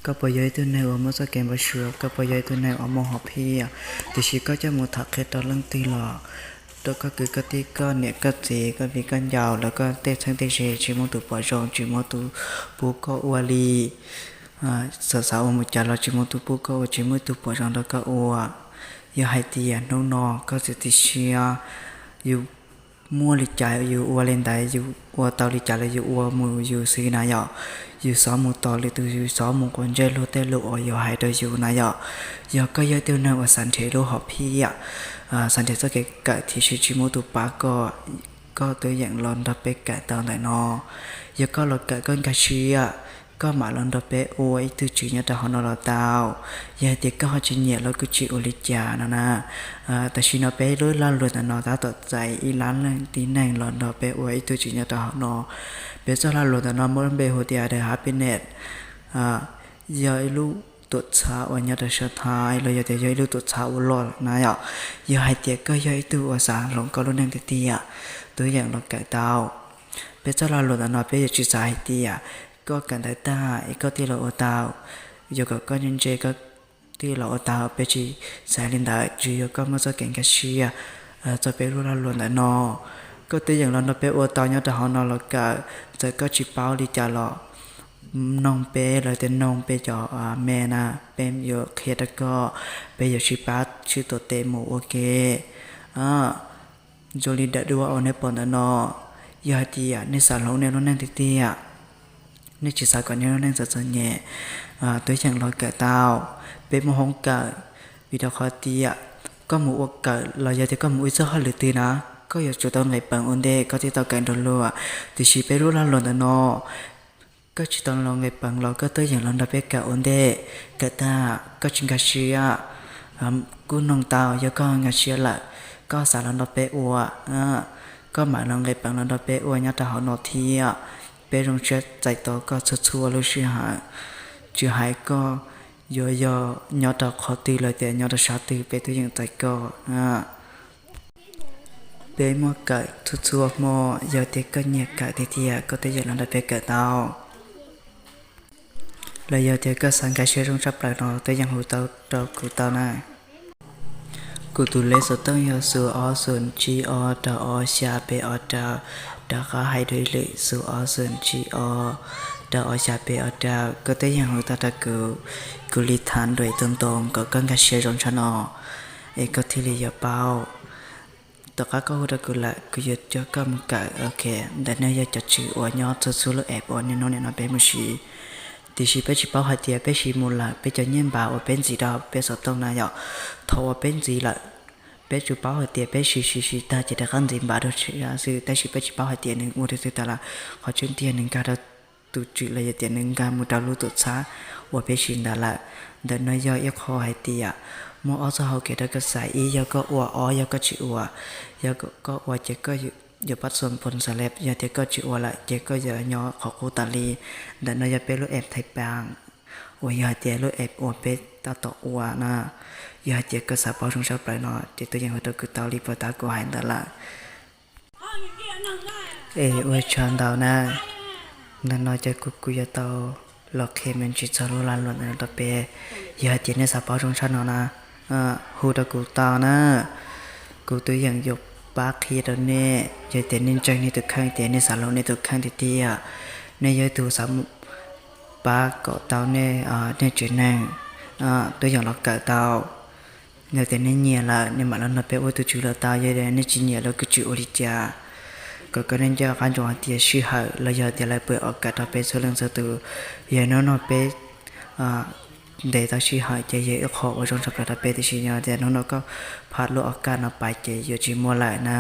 Koj puas yog ib tug neeg uas muaj txoj kev npau suav? Koj puas yog ib tug neeg uas muaj hom phiaj? Tiam sis koj coj mus tham qhia rau leej twg los, rau koj kwv koj tij, koj niam koj txiv, koj viv koj ncaus, lawv koj tej txheeb tej ze, tsis muaj tus pom zoo, tsis muaj tus pub koj ua li. Xav xav ua mus cas los tsis muaj tus pub koj ua, tsis muaj tus pom zoo rau koj ua. Yog hais tias hnub no koj txiav txim siab, yus muaj li cas yus ua li ntawd, yus ua tau li cas los yus ua mus yus xwb na yom. Yus xav mus tos lwm tus, yus xav mus quav ntsej luag tej lus uas yus hais rau yus na yom. Yog koj yog ib tug neeg uas xav nrhiav lub hom phiaj, xav nrhiav txoj kev kawm tiam sis tsis muaj tus pab koj, koj twb yeem los nrog peb kawm tau ntawm no. Yog koj los kawm koj nkag siab, koj mam los nrog peb ua ib tug tswv nyob rau hauv no los tau. Yog hais tias koj ho tsis nyiam los kuj tsis ua li cas no na. Tam sim no peb lub lag luam ntawm no tab tom txais ib lab leej tib neeg los nrog peb ua ib tug tswv nyob rau hauv no. Peb txoj lag luam ntawm no muaj lub npe hu tias The Happiness. Yog ib lub tuam txhab uas nyob rau sab Thaib los yog tias yog ib lub tuam txhab ua luaj na yom. Yog hais tias koj yog ib tug uas xav hloov koj lub neej tiag tiag, twb yeem los kawm tau. Peb txoj lag luam ntawm no peb yuav tsis xav hais tias koj kawm ntawv tag es koj thiaj los ua tau. Yuav kom koj ntse ntse koj thiaj los ua tau, peb tsis xav li ntawd, tsuas yog koj muaj txoj kev nkag siab txog peb lub lag luam ntawm no. Koj twb yeem los nrog peb ua tau nyob rau hauv no los kawm, txawm koj tsis paub li cas los noog peb, lawv tias noog peb cov me na, peb yuav qhia rau koj, peb yuav sib pab sib tuav tes mus ua ke. Zoo li daim duab uas nej pom ntawm no, yog hais tias nej xav hloov nej lub neej tiag tiag, nej tsis xav kom nej lub neej txom txom nyem, twb yeem los kawm tau. Peb muaj hoob kawm, vim rau qhov tias koj mus ua kawm los yog tias koj mus ua ib txoj hauj lwm twg na, koj yuav tsum tau nqis peev ua ntej koj thiaj tau kawm nrog luag. Tiam sis peb lub lag luam ntawm no, koj tsis tau los nqis peev los koj twb yeem los nrog peb kawm ua ntej. Kawm tag koj tsis nkag siab, kuj noog tau, yog koj nkag siab lawm, koj xav los nrog peb ua, koj mam los nqis peev los nrog peb ua nyob rau hauv no thiab. Peb zoo siab txais tos koj txhua txhua lub sij hawm, tsis hais koj yuav yog nyob rau qhov twg los tias nyob rau sab twg peb twb yeem txais koj. Peb muaj kawm txhua txhua hmo, yog tias koj nyiam kawm tiag tiag koj twb yeem los nrog peb kawm tau. Los yog tias koj xav nkag siab zoo tshaj plaws no twb yeem hu tau rau kuv tau na. Kuv tus lej xov tooj yog xuv ob xoom tsib ob rau ob xya peb ob rau. Rov qab hais dua ib lwm, xuv ob xoom tsib ob rau ob xya peb ob rau. Koj twb yeem hu tau rau kuv, kuv li tham nruam ntoo ntoo kom koj nkag siab zoo tshaj no es koj thiaj li yuav paub. Tom qab koj hu rau kuv lawm kuv yuav coj koj mus kawm. Ok, ntawm no yog cov tswv uas nyob txhua txhua lub app uas niaj hnub nim no peb mus siv. Tiam sis peb tsis paub hais tias peb siv mus lawm peb cov nyiaj npav uas peb ntxiv rau peb xov tooj na yom, thaum uas peb ntxiv lawm, peb tsuas paub hais tias peb siv siv siv tag ces rov qab ntxiv npav rau xwb, tab sis peb tsis paub hais tias nws ua rau twg tag lawm. Qhov tseeb tiag nws nkag rau tus tswv los yog tias nws nkag mus rau lub tuam txhab uas peb siv ntawd lawm. Ntawm no yog ib qho hais tias muaj ob txoj hau kev rau koj xaiv, ib yog koj ua, ob yog koj tsis ua. Yog koj ua ces koj yuav pab txhua npun xas leb, yog tias koj tsis ua lawm ces koj yuav nyob qhov qub tas li. Ntawm no yog peb lub app Thaipaas uas yog hais tias lub app uas peb tab tom ua na. Yog hais tias koj xav paub zoo tshaj plaws no ces twb yeej hu rau kuv tau li puag ta kuv hais ntawd lawm. Es ua tsaug ntau na. Ntawm no ces kuv kuv yuav tau los qhia me ntsis txog lub lag luam ntawm no rau peb. Yog hais tias nej xav paub zoo tshaj no na, hu rau kuv tau na. Kuv twb yeej yuav pab qhia rau nej. Yog tias nej ntseeg nej tus kheej tias nej xav hloov nej tus kheej tiag tiag, nej yog ib tug xav pab kom tau nej, nej tsev neeg, twb yeej los kawm tau. Yog tias nej nyiam lawm nej mam los nrog peb ua tus tswv los tau, yog nej tsis nyiam los kuj tsis ua li cas. Kom koj nej nco qab ntsoov hais tias sij hawm los yog tias lawv pab ua kawm rau peb txhua leej txhua tus, yog hnub no peb ntes tau sij hawm ces yog ib qho uas zoo tshaj plaws rau peb, tiam sis yog tias hnub no koj pha lub ua kawm no pais ces yuav tsis muaj lawm na.